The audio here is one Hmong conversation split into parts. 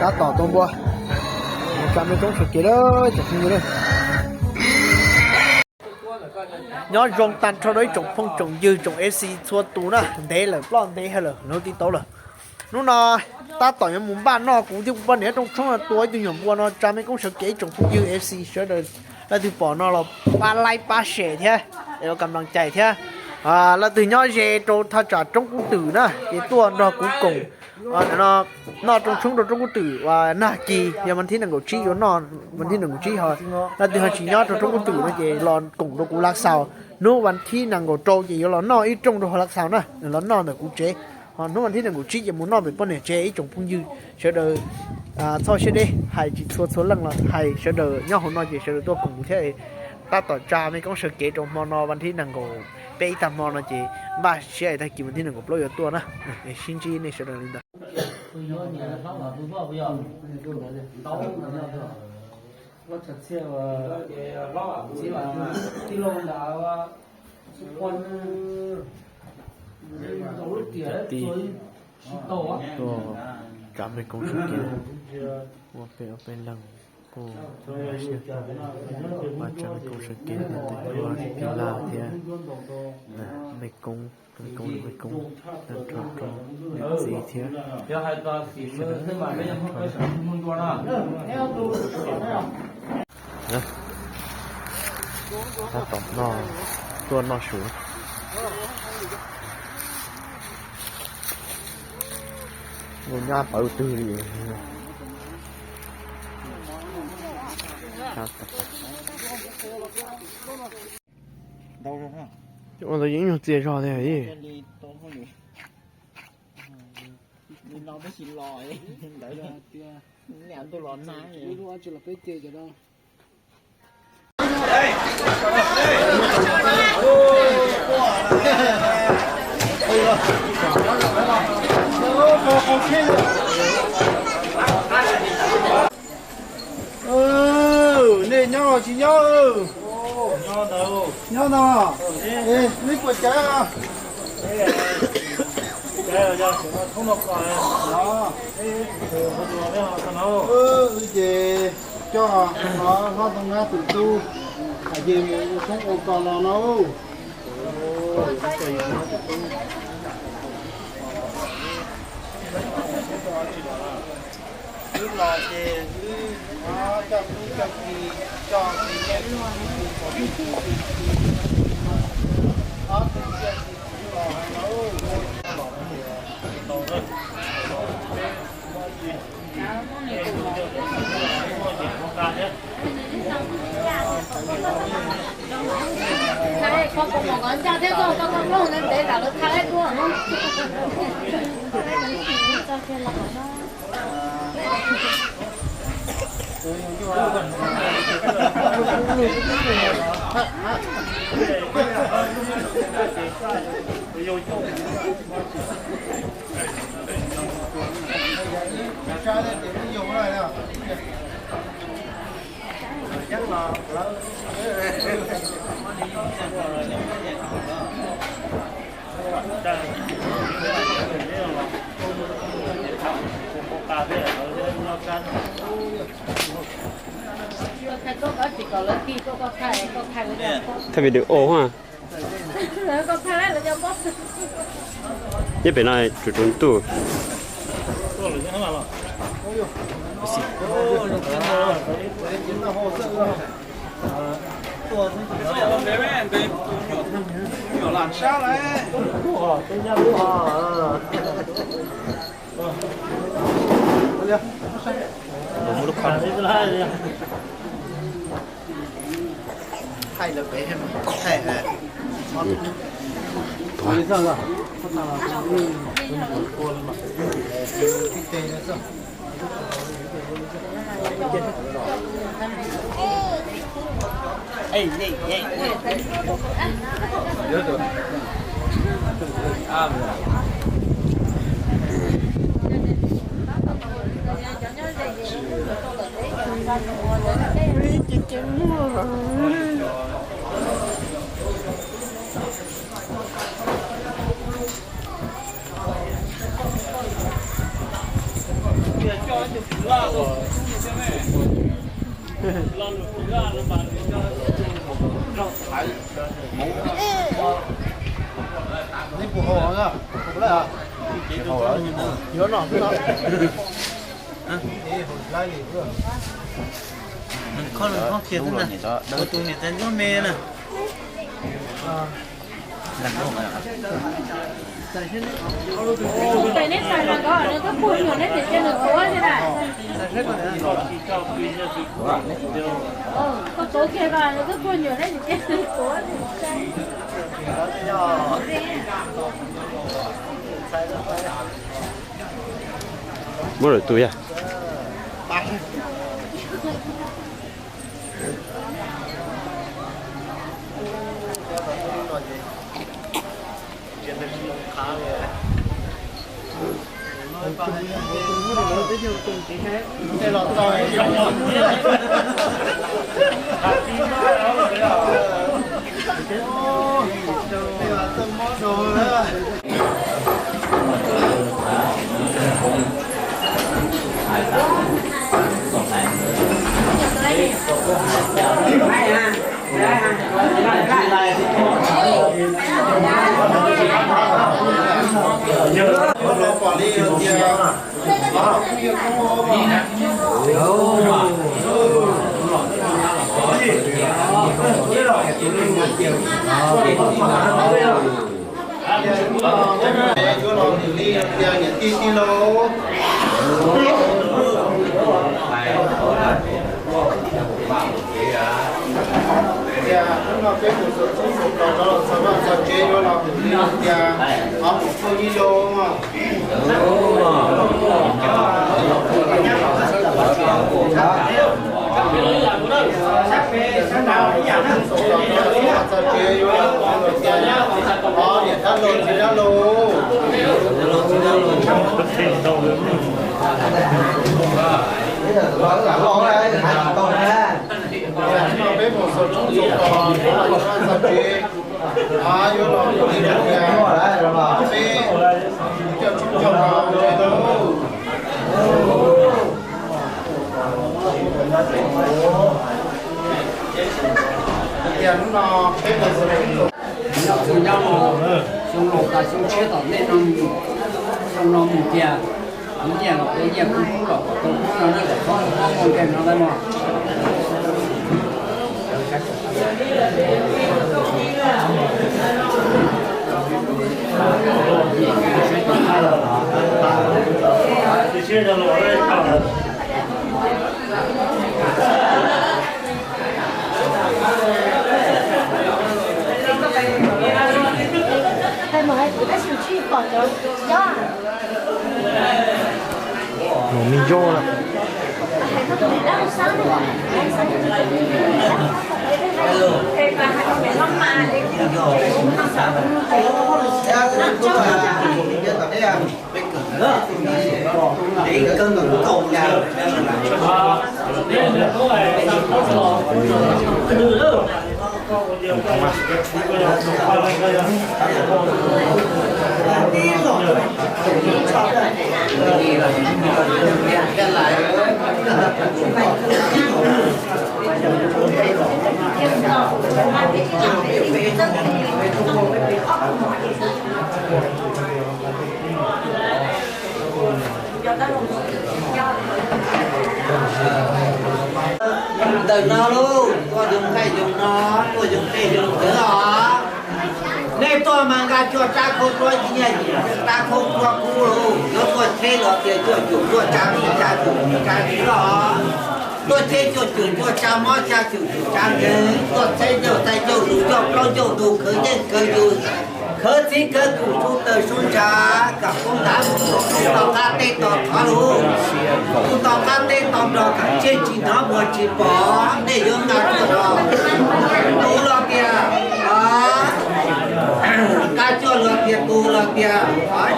Tab tom tau npua, tsa mej koob sawv kev lawm tsoom phooj ywg. Nyob zoo tag nrho rau ib tsoom phooj tsoom ywg tsoom F C txhua tus na, ntev lawm ploj ntev hawm lawm lub tib taub lawm. Hnub no tab tom yuav mus npaj noj, kuv thiab kuv poj niam Rooj Tshoob tua ib tug nyuam npua no tsa mej koob sawv kev ib tsoom phooj ywg F C sawv daws. Leej twg pom no los pab like pab share thiab es ua kam laj cai thiab. Leej twg nyob ze rau thaj tsam Roob Kub Twm na ces tuaj nrog kuv koom noj Rooj Tshoob rau Roob Kub Twm uas nag kis yog vas thib nees nkaum tsib yuav noj, vas thib nees nkaum tsib ho. Leej twg ho tsis nyob rau Roob Kub Twm no ces los koom rau kuv Lav Xaus. Hnub vas thib nees nkaum rau ces yuav los noj ib rooj rau hauv Lav Xaus na, los noj ntawm kuv tsev. Ho hnub vas thib nees nkaum tsib ces mus noj pem poj niam tsev ib tsoom phooj ywg sawv daws. Txhob siab deb, hais tsis txhua txhua leej los hais sawv daws nyob hauv no ces sawv daws tuaj koom kuv thiab. Tab tom tsa mej koob sawv kev rau hmo no vas thib nees nkaum peb ib tag hmo no ces npaj siab tag kis vas thib nees nkaum plaub yuav tuaj na. Sib ntsib nej sawv daws li ntawd. Cov tij tuaj tsa mej koob sawv kev, muaj peb ob peb leeg kuj siab, mas tsa mej koob sawv kev thiab tus tuaj pib laj thiab mej koob, mej koob, mej koob tag nrho rau niam txiv thiab sawv daws tag nrho. Tab tom noj, tuaj noj su. Ua nyab pawv twg li. Ua ntawd yeej nyuag txias zog tiag. Nej nyob los tsis nyob? Nyob no. Neb puas cawv? Ces coj hlob Ntoo Ngab tus tub, hais tias mus ua tshoob ua kos los no. Wb los ces wb coj tub coj ki, coj txiv coj txiv, ob tug coj txiv los. Koj mus kov ncaj thiab koj koj mloog ntev ntev tas lawv tha laib tuaj. Thaij video ha. Nyob pem no tsuas tsuas ntuj. Neb puas haus os? Haus lawm os. Yuav no xwb no. Kho los kho kiag xwb na. Kuv tus niam tais ntsuab me na. Tus tais neb txais mas nkaus nws twb puag nyuam neb tseem cia nws tuav thiab na. Koj tuav kiag ko nws twb puag nyuam neb tseem cia nws tuav. Muab lawm tus yog. Yuav los hais li tias niam tij tij laug, tias hnub no peb mus xov txoob xov tos rov los txog vaj txog tsev, yuav los hais li tias ob mus phooj ywg zoo. Peb mus xov txoob xov tos, yuav los hais li tias peb coj tshoob coj kos los tsev lauj. Tias hnub no peb mus xov txoob xov tos, xyoo laus tas xyoo tshiab tom ntej no, xyoo no mus tias kuv nyiaj los kuv nyiaj, kuv kub los kuv kub no, nej kom txhob ua nkeeg no lawm mog. Mus me nco lawm. Ntawm no lauj, tuaj zoo nqaij zoo no, tuaj zoo nqaij zoo ntawd os. Nej tuaj mas nkag cuag rab khaub rab nyiaj, rab khaub rab kub lauj, yuav tuaj tsheb los tias cuaj cum cuaj tsa vij tsa cum tsa tsi los. Tuaj tsheb cuaj cum cuaj tsa mob tsa cum cum tsa nkeeg, tuaj tsheb ncauj txais ncauj lus, ncauj plaub ncauj ntug, khawv nyiaj khawv yus, khawv txhiv khawv kum, sub taw sub ntsha, kam koob ntav mus, tom qab teb tom thov lauj. Tus tom qab teb tom nrog kam tsiaj tsis hnov muag tsis pom, nej yuav nkag cuag los. Tus los tias, nkag cuag los tias, tus los tias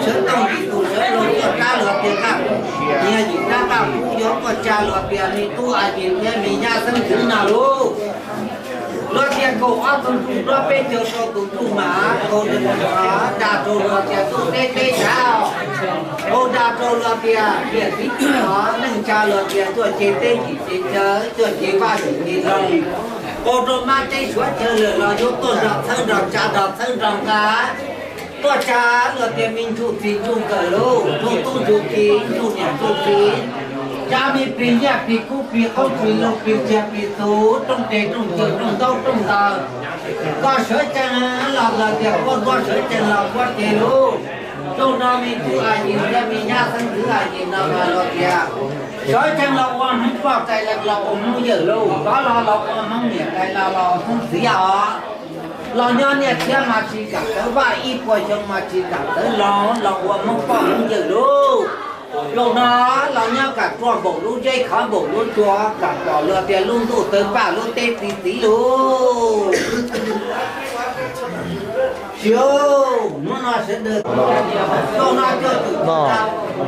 sawv tooj yim, tus sawv laug cuaj rab los tias nqaj, niag yim rab nqaj kub yuav tuaj tsa los tias me tub a yim thiab me nyab xeeb ntxwv no lauj. Luag tias kaum ob tug ntsuj duab peb caug rau tus ntsuj mas, kaus dag rau luag tias ntuj teb teb chav, kaus dag rau luag tias tiam txiv txiv hov neej tsa luag tias tuaj cev teb yim cev chaw, tuaj cev vaj yim cev loog, kaus rau mab teb suav chaw lawm los yuav tuaj nrog txhawb nrog tsa nrog txhawb nrog nqa, tuaj tsa luag tias me ntsuj txiv ntsuj nkawm lauj, ntsuj tub ntsuj ki ntsuj niam ntsuj txiv, tsa me plig yaj plig kub plig qaub plig loog plig txiag plig txhu, rooj tes rooj cawm rooj ntaub rooj ntawv, koj sawv tsees los luag tias koj, koj sawv tsees los koj ces lauj. Zaum no me tub a yim thiab me nyab xeeb ntxwv a yim no mas luag tias sawv tsees los ua Hmoob poj, rais lees los ua Hmoob yawm lauj, rov los los ua Hmoob niam, rais los los ua Hmoob txiv os. Los nyob niaj thiab mas tsis kam tawv, vaj ib puas xyoo mas tsis kam tawv, los los ua Hmoob poj Hmoob yawm lauj. Zaum no los nyob kam ruaj npaum lub zeb, khov npaum lub cua, kam pom luag tias lub ntuj tawv paj lub teb txi txiv lauj. Siv, hnub no sawv daws, zaum no coj tus tub,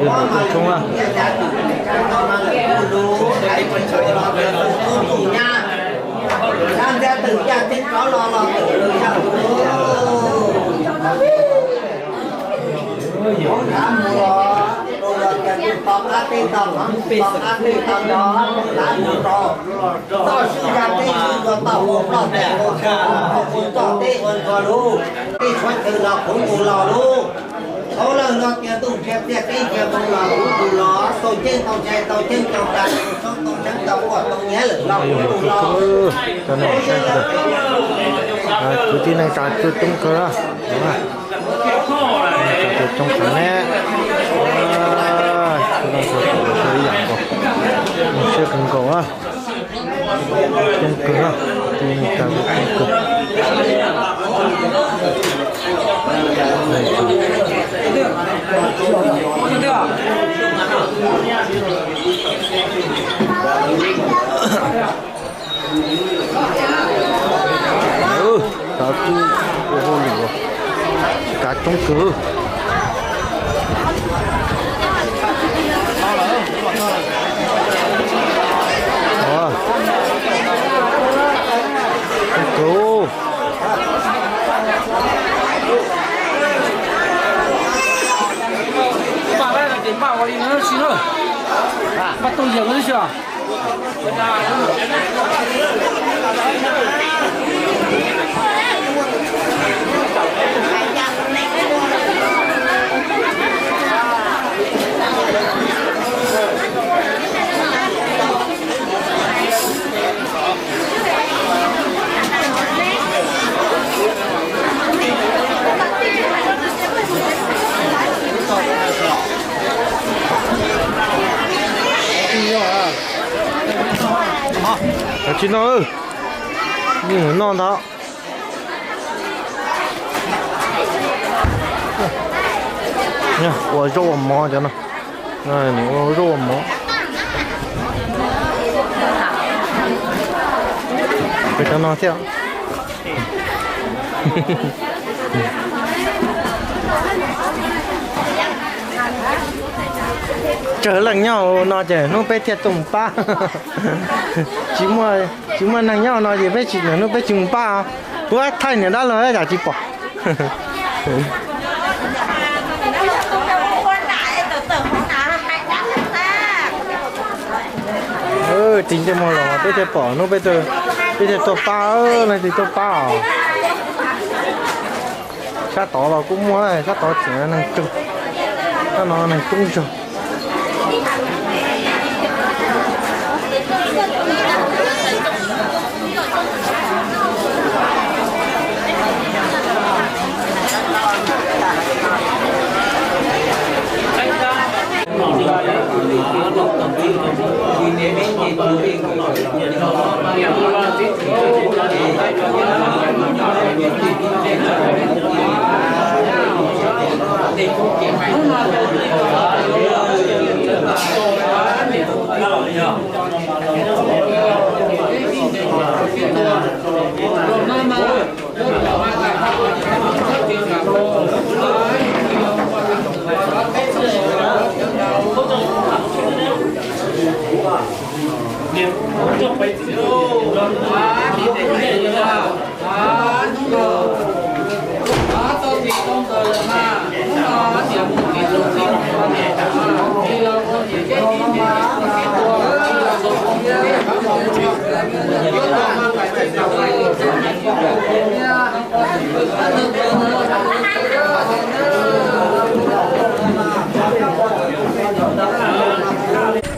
ua mas yus niam thiab txiv tub no lawm kuj lug, hais tsis tshua los tus tub tus nyab, sab ntxhiab twm yaj teb rov los los twm lug yaj tus. Hoob khav mus los rau luag tias tus tau qab teb tau qhov, tus tau qab teb tau nrog, hoob khav mus rau toj swb ya teb swb dua toj ua ploj tes ua tshav ua txoj teb ua ntsuag lauj, teb tshuav chaw los qhuav tus los lauj. Tau lawm luag tias ntuj nrhiav txiaj teb nrhiav moo los kuv tus los, tau ceeb tau ntshai tau ceeb tau ntshai, tau soob tau ceeb tau quaj tau nyiav lawm los kuv tus los. Kwv tij neej tsa coob kawg. Coob kawg ne. Ib yam nkaus, siab kawg nkaus na. Coob kawg na, kwv tij neej tsa coob kawg. Kav kub ua hauj lwm, kav coob kawg. Coob kawg. Npaj ua li no tsis na, npaj tuaj yeem li xwb. Cov tsis noj, noj ntag. Ua zaub ua mov cov no. Nws ua zaub ua mov. Peb cov no thiab. Tsawg leej nyob no ces hnub peb thiaj tuaj mus pab. Tsis muaj, tsis muaj neeg nyob no ces peb tsis, hnub peb tsis mus pab. Puab thaij niam dab laug cas tsis pom. Tsis ntsej muag los peb thiaj pom, hnub peb thiaj tuaj pab, leej twg tuaj pab os. Sab tod los kuj muaj, sab tod tseem neeg tsawg, sab no neeg coob zog.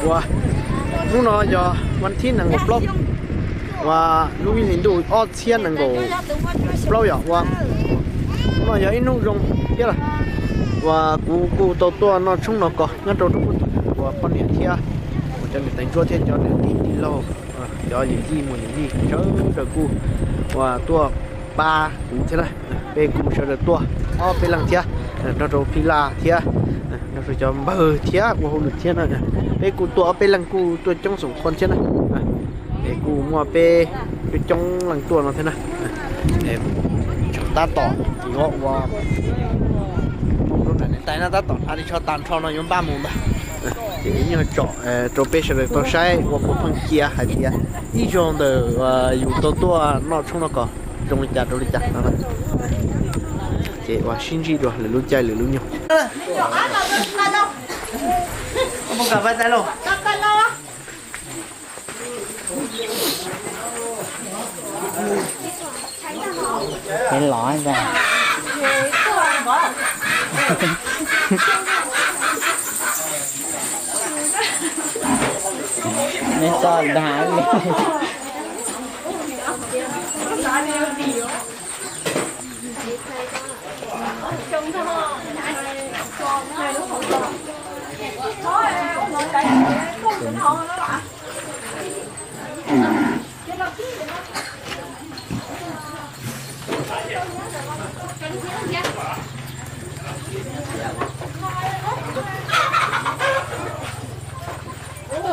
Ua, hnub no yog vas thib nees nkaum plaub, uas lub ib hlis ntuj ob txhiab nees nkaum plaub yom. Ua, hnub no yog ib hnub zoo thiab lawm, uas kuv kuj tau tuaj noj tshoob noj kos nyob rau roob Pub Thwm uas poj niam thiab uas cov niam tais ntsuab thiab cov niam tij tij laug, cov yawm yij muam yawm yij sawv daws kuj uas tuaj pab kuv thiab na. Peb kuj sawv daws tuaj ob peb leeg thiab, nrog rau Phij Laj thiab, nrog rau cov npawg thiab ua hauj lwm thiab na. Peb kuj tuaj ob peb leeg kuj tuaj coob xoom qhuav thiab na. Es kuj muaj peb coob coob leej tuaj no thiab na. Tab tom yuav ua mus rau nram niam tais na, tab tom hnav ris tsho tag nrho no yuav npaj mus ntag. Ces nyuag tsom rau peb sawv daws tau saib ua puas pheej cia hais tias ib zaug ntawm yus tau tuaj noj tshoob noj kos zoo li cas rau li cas no na. Ces ua sib ntsib dua lwm lub caij lwm lub nyoog. Peb los ntag. Neb txoj dag li.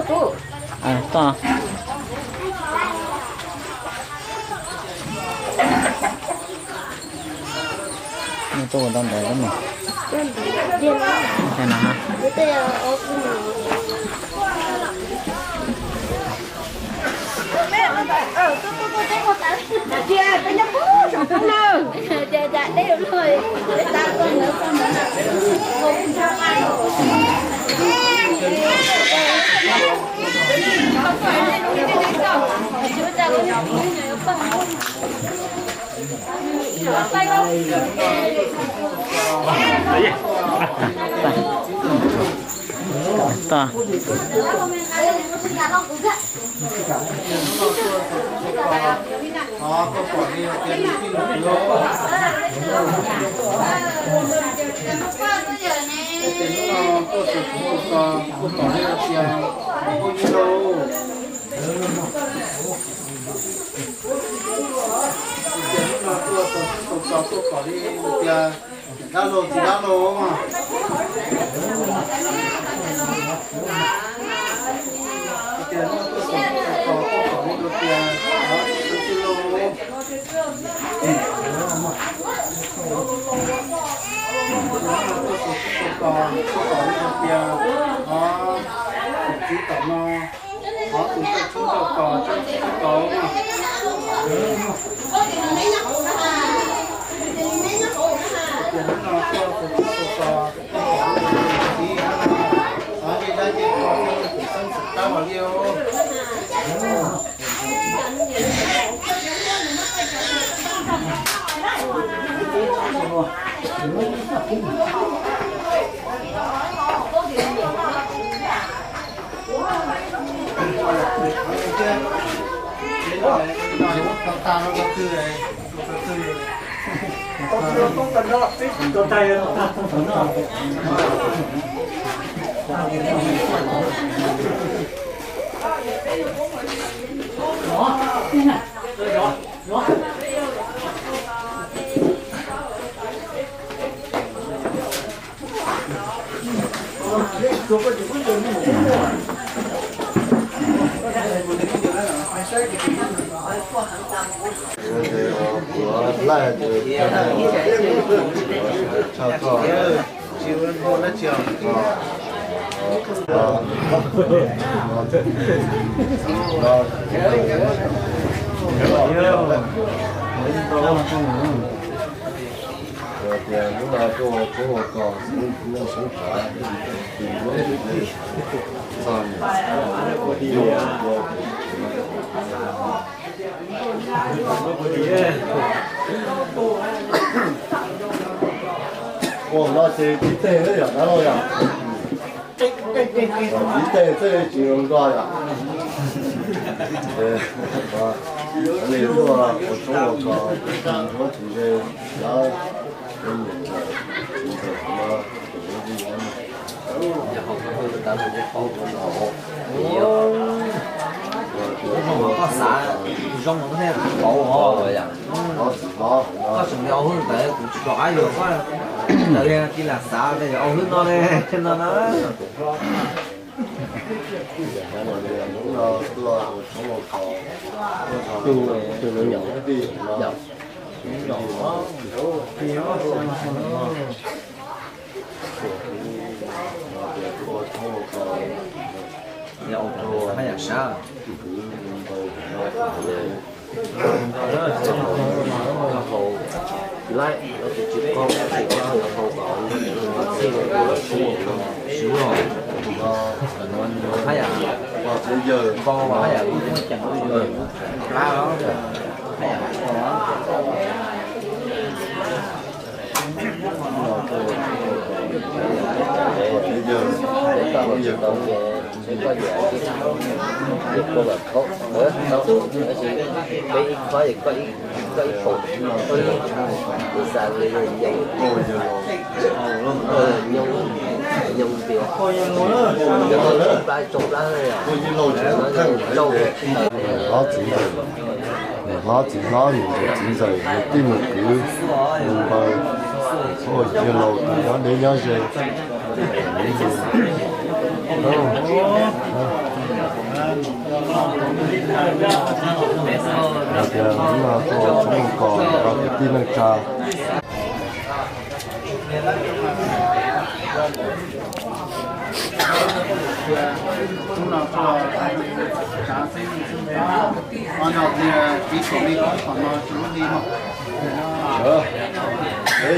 Toj. Nws tuaj ua tau ntawd lawm mas. Ntawd no ha. Toj. Dab laug txiv dab laug mas. Tias no tuaj xav tuaj xav tos tuaj kom li rau tias, o, txiv txiv laug, tuaj xav tuaj xav tos tuaj kom li rau tias, o, tus txiv tom no, o, tus txawj tshoob txawj kos txawj txawj tos mas. Tias hnub no tuaj xav tuaj xav tos, tuaj kom li rau tus txiv, o, zej dab zej kos thiab tus xeeb xeem tab los li os. Ua no ces tib teg yom, dab laug yom. Tib teg xwb tsis zoo nkauj yom. Li tuaj ua tshoob ua kos, ua tsis ze, koj xav zoo thiab pauv os. Koj tseem li au hwj ntawd kuv tsis rov qab yuav koj ntawd li, cia lam xav li au hwj no li no na. Haj yam sab. Haj yam npau, haj yam muaj ceem, plab os. Haj yam Hlob txiv hlob, niam ntxawm txiv ntxawm, niam tij nus kwv, nus npawg, yawg laus tus nyob deb nyob ze. Hais tias hnub no tuaj tshoob kos rau kwv tij neej tsa.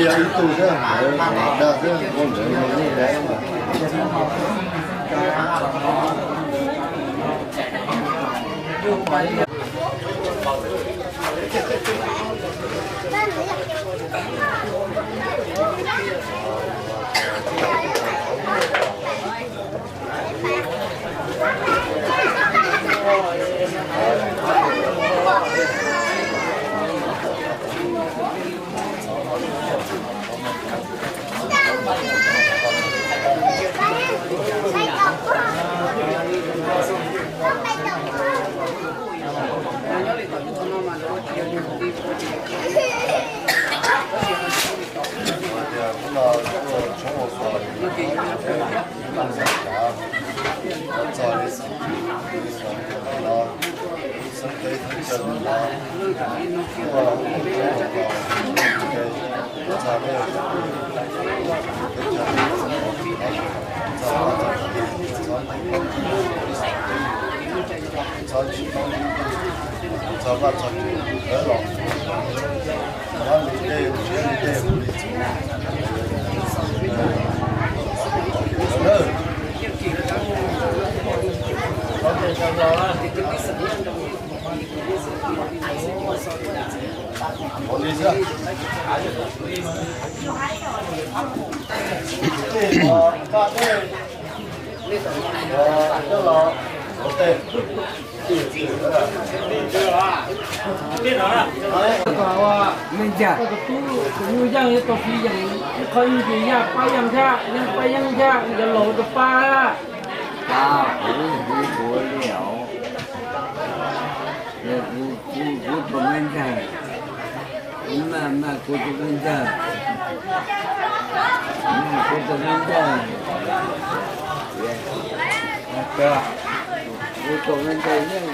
Yog ib tug xwb, dag xwb, ua ntawd yog lub dab. Tus nyuj yeej yuav tau fiv yeem ib qho ib ntsis yaj pab yeej thiab, yeej pab yeej thiab, yuav laus rau pab. Kuv, kuv, kuv, kuv tus me ntxhais, kuv maj maj kuv tus me ntxhais, kuv tus me ntxhais, kuv tus me ntxhais yeej.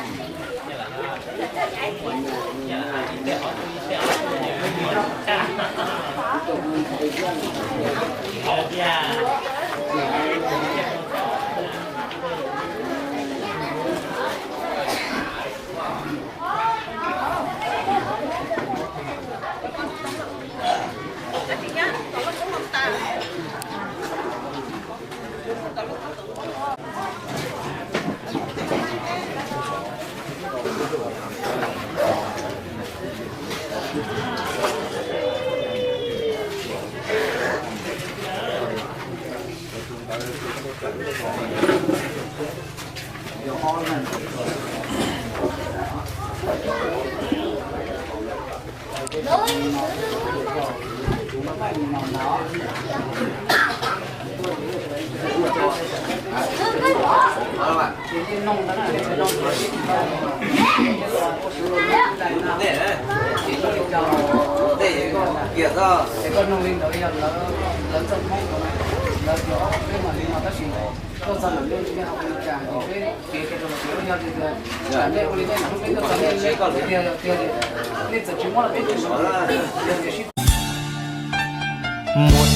หมด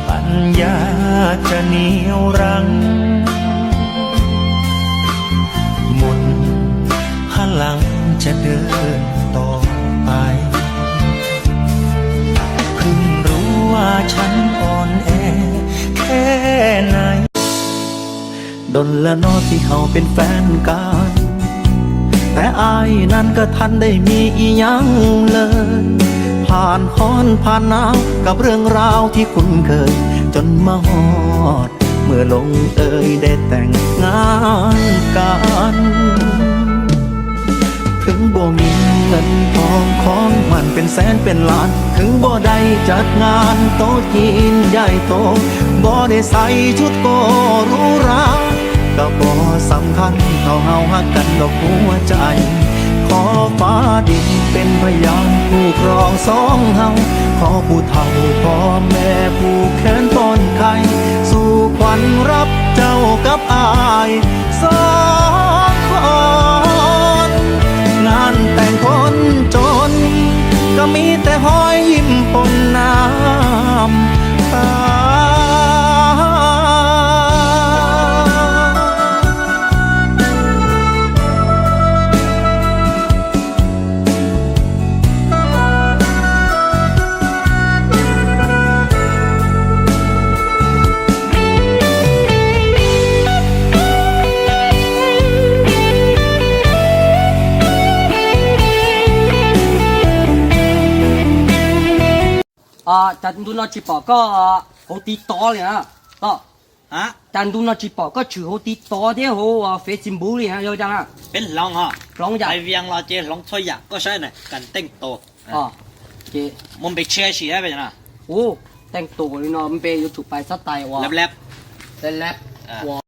ปัญญาจะเหนี่ยวรั้ง หมดพลังจะเดินต่อไป เพิ่งรู้ว่าฉันอ่อนแอแค่ไหน ดนแล้วเนาะที่เฮาเป็นแฟนกัน แต่อ้ายนั้นก็ทันได้มีอีหยังเลย ผ่านฮ้อนผ่านหนาวกับเรื่องราวที่คุ้นเคย จนมาฮอด เมื่อลงเอยได้แต่งงานกัน ถึงบ่มีเงินทองของหมั่นเป็นแสนเป็นล้าน ถึงบ่ได้จัดงานโต๊ะจีนใหญ่โต บ่ได้ใส่ชุดโกหรูหรา ก็บ่สำคัญเท่าเฮาฮักกันดอกหัวใจ ขอฟ้าดินเป็นพยานคู่ครองสองเฮา ขอผู้เฒ่าพ่อแม่ผู้แขนป้อนไข่ สู่ขวัญรับเจ้ากับอ้าย สองคน งานแต่งคนจน ก็มีแต่ฮอยยิ้มปนน้ำตา Cas ntu no tsis pom koj hauv TikTok li na? Koj, cas ntu no tsis pom koj tshwm hauv TikTok thiab hauv Facebook li na, yog cas na? Peb hloov os. Hloov cas? Hais Vias los ces hloov txhua yam, koj saib na, kas teej tus. Ces muaj npe tshiab si na. Ua, teej tus li no npe yuav tsum pais xab tais ua lab lab, lab lab, ua